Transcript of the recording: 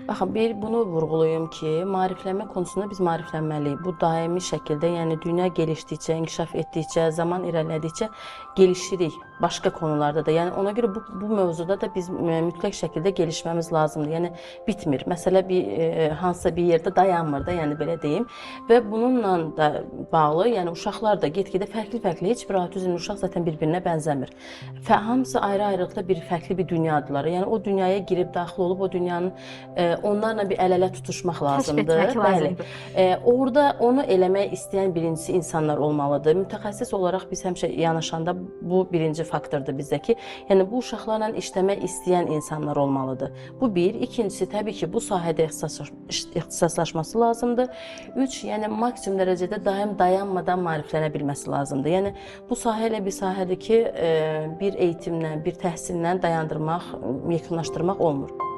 Baxın, bir bunu vurğulayım ki, maariflənmə konusunda biz maariflənməliyik. Bu daimi şəkildə, yəni dünya gelişdikcə, inkişaf etdikcə, zaman irəlilədikcə gelişirik başqa konularda da. Yəni ona görə bu mövzuda da biz mütləq şəkildə gelişməmiz lazımdır. Yəni bitmir. Məsələ bir hansısa bir yerdə dayanmır da, yəni belə deyim. Və bununla da bağlı, yəni uşaqlar da get-gedə fərqli-fərqli, heç bir autizmli uşaq zaten bir-birinə bənzəmir. Hamısı ayrı-ayrılıqda bir fərqli bir dünyadırlar. Yəni o dünyaya girib daxil olub o dünyanın onlarla bir əl-ələ tutuşmaq lazımdır. Kəşf etmək lazımdır. Bəli. Orada onu eləmək istəyən birincisi insanlar olmalıdır. Mütəxəssis olaraq biz həmişə yanaşanda bu birinci faktordur bizdəki. Yəni bu uşaqlarla işləmək istəyən insanlar olmalıdır. Bu bir. İkincisi, təbii ki, bu sahədə ixtisaslaşması lazımdır. Üç, yəni maksimum dərəcədə daim dayanmadan maariflənə bilməsi lazımdır. Yəni bu sahə elə bir sahədir ki, bir eğitimlə, bir təhsillə dayandırmaq, yekunlaşdırmaq olmur.